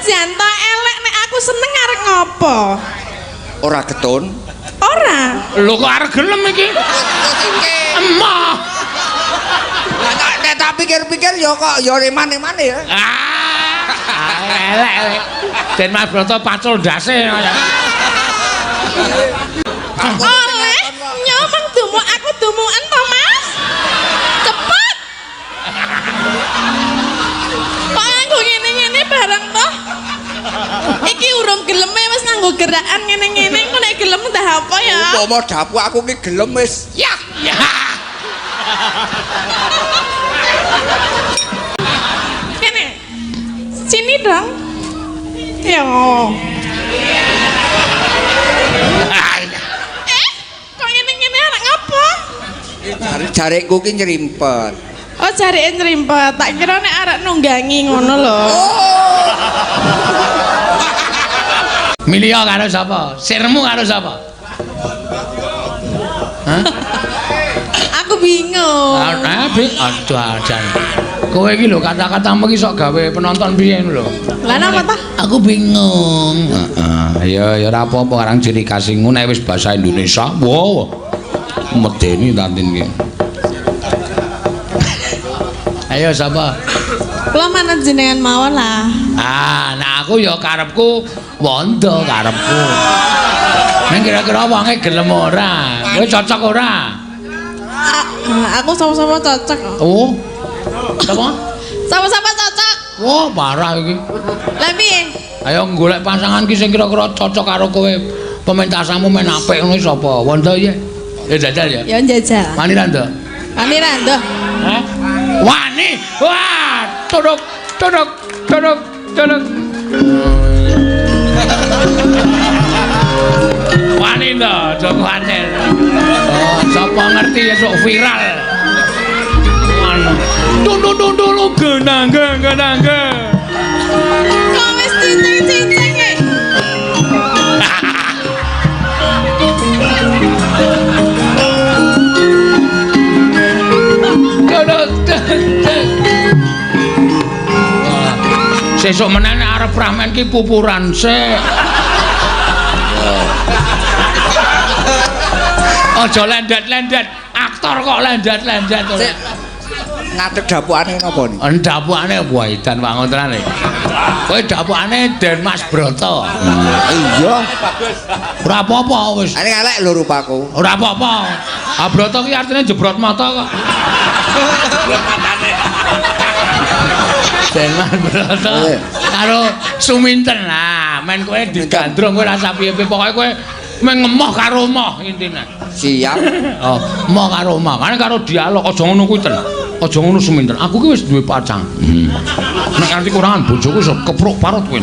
Senajan to elek nek aku seneng arek ngopo? Ora getun. Ora. Lho kok arep gelem iki? Emoh. Lah tak tak pikir-pikir ya kok ya eman-emane ya. Ah, elek elek. Den Mas Broto pacul ndase. Oleh nyomong dumu aku dumuan to, Mas. Cepet. Kok nganggo ngene-ngene bareng toh? Iki urung geleme wis nganggo gerakan ngene-ngene, engko nek gelem dah apa ya? Upama dapuk aku ki gelem wis. Ya. Ya. Kene. Sini dong. Ya. Eh, kok ngene-ngene arek ngapa? Jarikku ki nyerimpet. Oh, jarike nyerimpet. Tak kira nek arek nunggangi ngono lho. Oh. Milih karo sapa? Sirmu karo sapa? Hah? Aku bingung. Ah, aduh ajan. Kowe iki lho kata-katamu iki sok gawe penonton piye ngono lho. Lah napa ta? Aku bingung. Heeh, ya ya ora apa-apa karang ciri khasmu nek wis bahasa Indonesia. Wow. Medeni Tatin iki. Ayo sapa? Kula manut jenengan mawon lah. Ah, nah aku ya karepku wondo karepku. Ning kira-kira wonge gelem ora? Kowe cocok ora? Aku sama-sama cocok. Oh. Sapa? Sama-sama cocok. Wah, parah iki. Lah piye? Ayo golek pasangan ki sing kira-kira cocok karo kowe. Pementasanmu men apik ngono sapa? Wondo ya? Ya jajal ya. Ya njajal. Wani ra, Nduk? Wani ra, Nduk? Hah? Wani. Wah, tuduk tuduk tuduk tuduk. Wani to, aja kuwatir. Oh, sapa ngerti esuk viral. Anu. Tun tun tun tun genang genang. Kok wis cicing-cicing e? Sesuk meneh nek arep ramen ki pupuran sik. Aja lendet-lendet, aktor kok lendet-lendet. Sik. Ngadeg dapukane napa ni? Dapukane wah edan wangun tenan iki. Kowe dapukane Den Mas Broto. Iya. Ora apa-apa wis. Ane elek lho rupaku. Ora apa-apa. Ah Broto ki artine jebrot mata kok. Den Mas Broto karo Suminten. Nah, men kowe digandrung kowe rasa piye-piye pokoke kowe mengemoh karo moh intine. Siap. Oh, moh karo moh. Kan karo dialog aja ngono kuwi ten. Aja ngono Suminten. Aku ki wis duwe pacang. Nek nganti kurangan bojoku iso kepruk parut kuwi.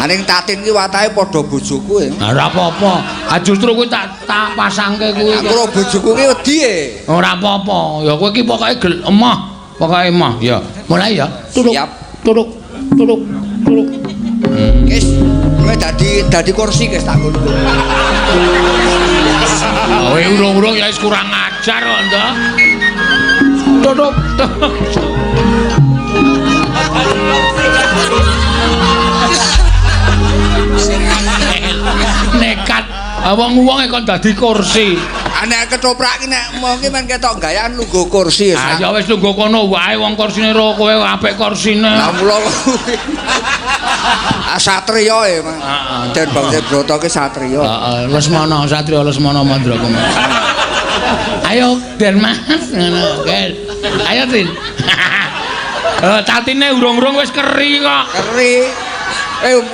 Aning Tatin ki watake padha bojoku ya. Ora apa-apa. Ah justru kuwi tak pasangke kuwi. Aku ro bojoku ki wedi e. Ora apa-apa. Ya kowe ki pokoke emoh. Pokoke emoh ya. Mulai ya. Turuk. Siap. Turuk. Turuk. Turuk. Wis, kowe dadi kursi guys tak ngono. Kowe urung-urung ya wis kurang ajar kok, Nduk. Turuk. Nekat. Wong-wong kon dadi kursi. Nek ketoprak ki nek mong ki men ketok gayan lungguh kursi. Ah ya wis lungguh kono wae wong kursine ro kowe apik kursine. Lah mula kuwi. Ah satriya e, Mas. Den Bangsa Broto ki satriya. Heeh, Lesmana satriya Lesmana Mandraguna. Ayo Den Mas ngono. Ayo Tin. Tatine urung-urung wis keri kok. Keri.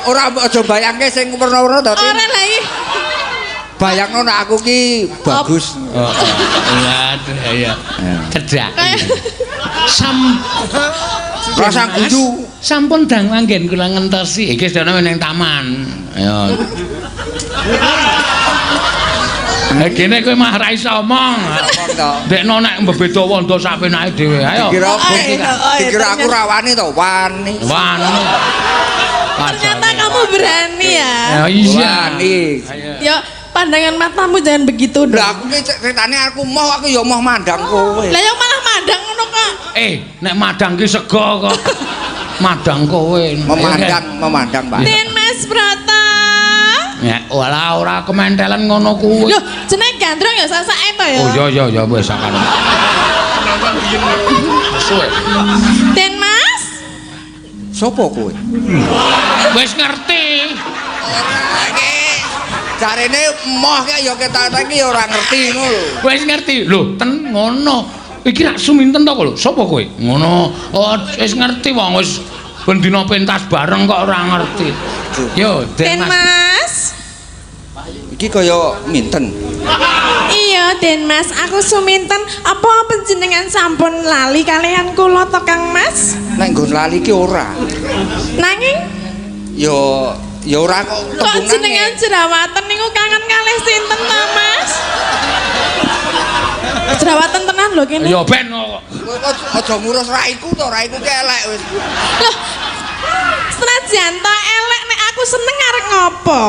Ora aja bayangke sing werna-werna to, Tin. Ora lah iki. Bayangno nek aku ki bagus. Heeh. Iya. Cedhak. Sam Rasa guyu. Sampun dang manggen kula ngentosi. Iki sedana ning taman. Ayo. Nek kene kowe mah ra iso omong. Ndekno nek mbebeda wondo sak penake dhewe. Ayo. Dikira aku ra wani to, wani. Wani. Ternyata kamu berani ya. Ya iya. Wani. Ya pandangan matamu jangan begitu dong. Lah aku ki ceritane aku moh aku ya moh mandang kowe. Lah ya malah mandang ngono kok. Nek madang ki sego kok. Madang kowe. Memandang, memandang, Pak. Den Mas Broto. Ya, walah ora kementelen ngono kuwi. Loh, jenenge gandrung ya sasake to ya. Oh iya iya iya wis sakane. Suwe. Den Mas. Sopo kowe? Wis ngerti. Ora iki. Jarene emoh ki ya ketok iki ya ora ngerti ngono lho. Wis ngerti. Lho, ten ngono. Iki rak suminten to lho. Sopo kowe? Ngono. Oh, wis ngerti wong wis ben dina pentas bareng kok ora ngerti. Yo, Den Den Mas. Mas. Iki kaya minten. Iya, Den Mas, aku suminten. Apa panjenengan sampun lali kalian kula to, Kang Mas? Nek nggon lali ki ora. Nanging Ya ya ora kok kok tembungane. jenengan jerawatan niku kangen kalih sinten ta, Mas? Jerawatan tenan lho kene. Ya ben kok. Kowe kok aja ngurus raiku to, raiku ki elek wis. Loh, senajan ta elek nek aku seneng arek ngopo?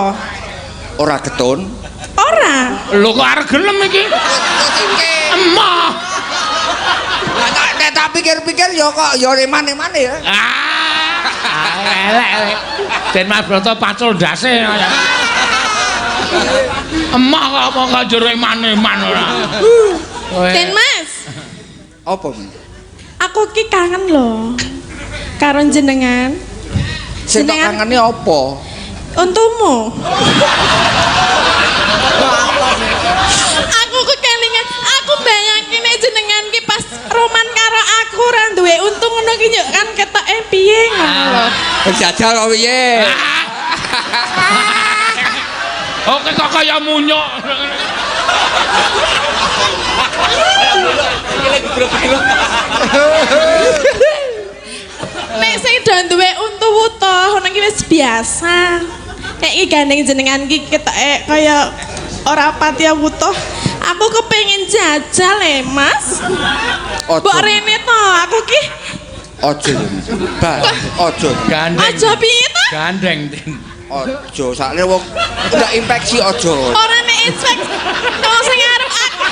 Ora getun. Ora. Lho kok arep gelem iki? Terus iki. Emoh. Lah tak nek tak pikir-pikir ya kok ya emane-emane ya. Ah, elek elek. Den Mas Broto pacul ndase. Emoh kok apa kok jero eman-eman ora. Kowe. Den Mas, Apa men? aku ki kangen lho karo jenengan. Sing tak Jenengan- kangeni apa? Untumu. Aku ku kelingan, aku bayangke nek jenengan ki pas roman karo aku ora duwe untung ngono ki yo kan ketoke piye ngono lho. Jajal kok piye? Oke kok kaya munyuk. Nek sing do duwe untu wuta ngono ki wis biasa. Nek iki gandeng jenengan ki ketoke kaya ora patiya wutuh. Aku kepengin jajal e, Mas. Aja. Mbok rene to, aku ki Aja. Ba, aja. Gandeng. aja piye to? Gandeng. Den. Aja sakne wong udah infeksi aja. Ora nek inspek. Wong sing arep aku.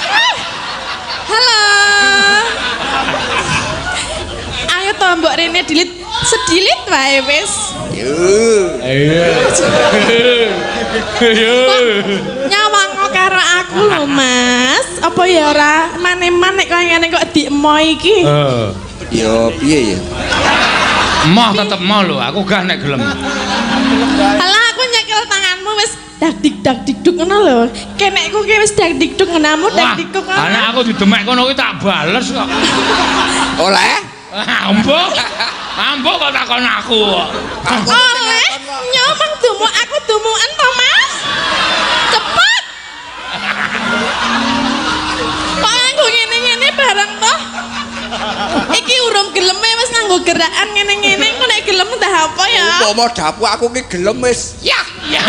Halo. Ayo to mbok rene dilit sedilit wae wis. Yo. Iya. Iya. Nyawang karo aku lho, Mas. Apa ya ora maneman nek kaya ngene kok diemo iki. Eh. Yo piye ya? Emoh tetep emoh lho, aku gah nek gelem. Alah aku nyekel tanganmu wis dak dik dak dik duk ngono lho. Kenekku ki wis dak dik duk ngonamu dak Wah, dik duk ngono. anak aku didemek kono kuwi tak bales kok. Oleh? Ambo. Ambo kok takon aku kok. Oleh nyomong dumu aku dumuan to, Mas. Cepet. Kok nganggo ngene-ngene bareng to? Iki urung geleme wis nganggo gerakan ngene-ngene, engko nek gelem entah apa ya. Umpama dapur aku ki gelem wis. Ya. Ya.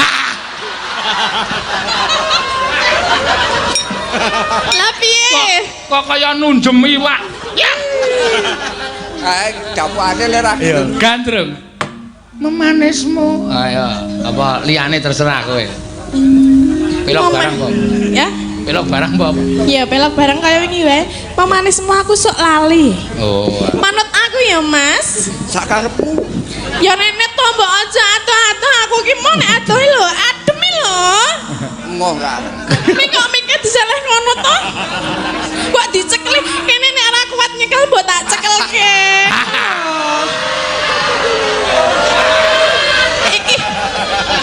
Lah piye? Kok kaya nunjem iwak. Ya. Kae dapurane le ra gelem. Gandrung. Memanismu. Ayo, apa liyane terserah kowe. Pelok barang kok. Ya. Pelok barang apa? Ya pelok barang kaya wingi wae. Pemanismu aku sok lali. Oh. Manut aku ya, Mas. Sak karepmu. Ya nenek to mbok aja atuh-atuh aku ki mau nek adoh lho, adem lho. Emoh ra. Mik kok mike diseleh ngono to? Mbok dicekli kene nek ora kuat nyekel mbok tak cekelke. Iki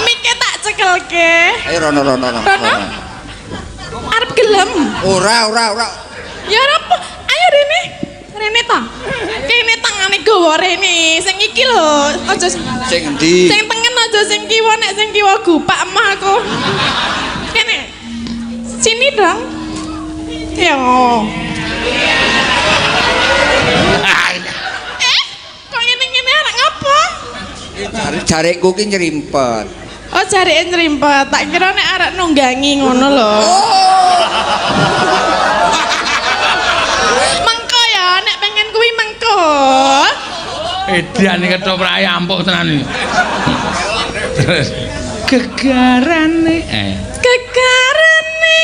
mike tak cekelke. Ayo rono rono rono. Rono? Arep gelem. Ora ora ora. Ya ora apa. Ayo rene. Rene ta. Kene tangane gawa rene. Sing iki lho, aja Sing endi? Sing tengen aja sing kiwa nek sing kiwa gupak emah aku. Kene. Sini dong. Ya. Eh, kok ngene-ngene arek ngapa? Jarikku ki nyerimpet. Oh, jarike nyerimpet. Tak kira nek arek nunggangi ngono lho. Oh. Mengko ya, nek pengen kuwi mengko. Edan iki ketoprake ampuh tenan iki. Terus gegarane Gegarane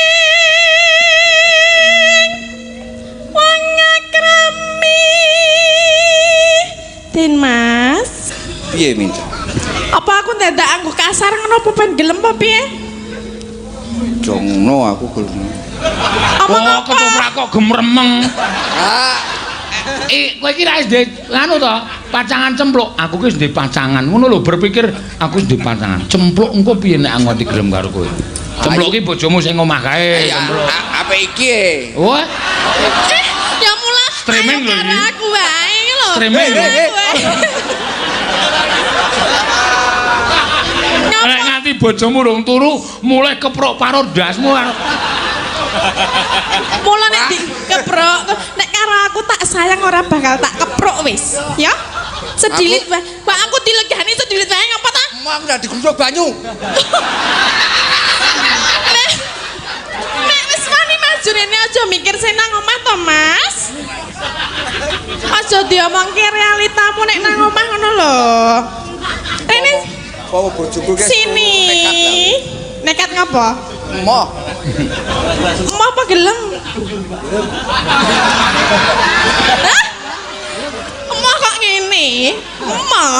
wong akrami. Den Mas. Piye minta? Apa aku ndadak anggo kasar ngono apa ben gelem apa piye? Jongno aku gelem. Omong Oh, apa? ketoprak kok gemremeng. Ah, Eh, kowe iki ra wis ndek anu to, pacangan cempluk. Aku ki wis ndek pacangan. Ngono lho berpikir aku wis ndek pacangan. Cempluk engko piye nek aku nganti gelem karo kowe? Cempluk ki bojomu sing omah kae, ya, cempluk. apa iki? E? Wah, Eh, ya mula Streaming ayo lho karo iki. aku wae lho. Streaming lho iki. Nek nganti bojomu rung turu, mulai keprok parur ndasmu. Mula nek dikeprok, nek karo aku tak sayang ora bakal tak keprok wis, ya. Sedilit wae. Wah, aku dilegani sedilit wae ngapa ta? Mau aku udah digrusuk banyu. Nek nek wis wani maju rene aja mikir sing nang omah to, Mas. Aja diomongke realitamu nek nang omah ngono lho. Rene Apa bojoku ki sini. Nekat ngapa? Emoh. Mau apa gelem? Hah? Emoh kok ngene? Emoh.